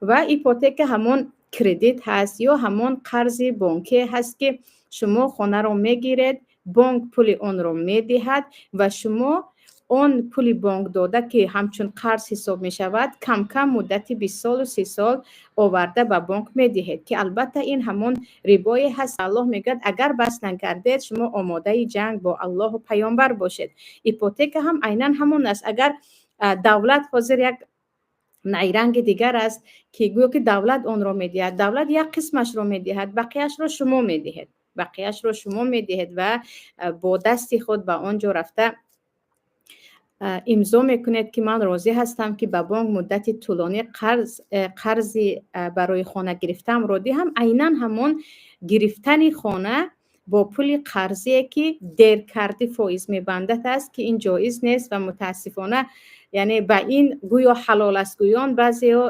Ва ипотека ҳамон кредит ҳаст ё ҳамон қарзи бонкие ҳаст, ки шумо хонаро мегиред, бонк пули онро медиҳад ва шумо он пули бонк дода, ки ҳамчун қарз ҳисоб мешавад, камкам муддати 20 солу 30 сол оварда ба бонк медиҳед, ки албатта ин ҳамон рибое ҳаст. Аллоҳ мегӯяд: агар бас накардед, шумо омодаи ҷанг бо Аллоҳу паёмбар бошед. Ипотека ҳам айнан ҳамон аст. Агар давлат, ҳозир як найранги дигар аст, ки гӯё ки давлат онро медиҳад. Давлат як қисмашро медиҳад, бақияшро шумо медиҳед, бақияшро шумо медиҳед ва бо дасти худ ба он ҷо рафта имзо мекунед, ки ман розӣ ҳастам, ки ба бонк муддати тӯлонӣ қарз, қарзи барои хона гирифтаамро диҳам. Айнан ҳамон гирифтани хона бо пули қарзие, ки деркардӣ фоиз мебандад аст, ки ин ҷоиз нест. Ва мутаассифона, яъне ба ин гӯё ҳалол аст гӯён баъзеҳо.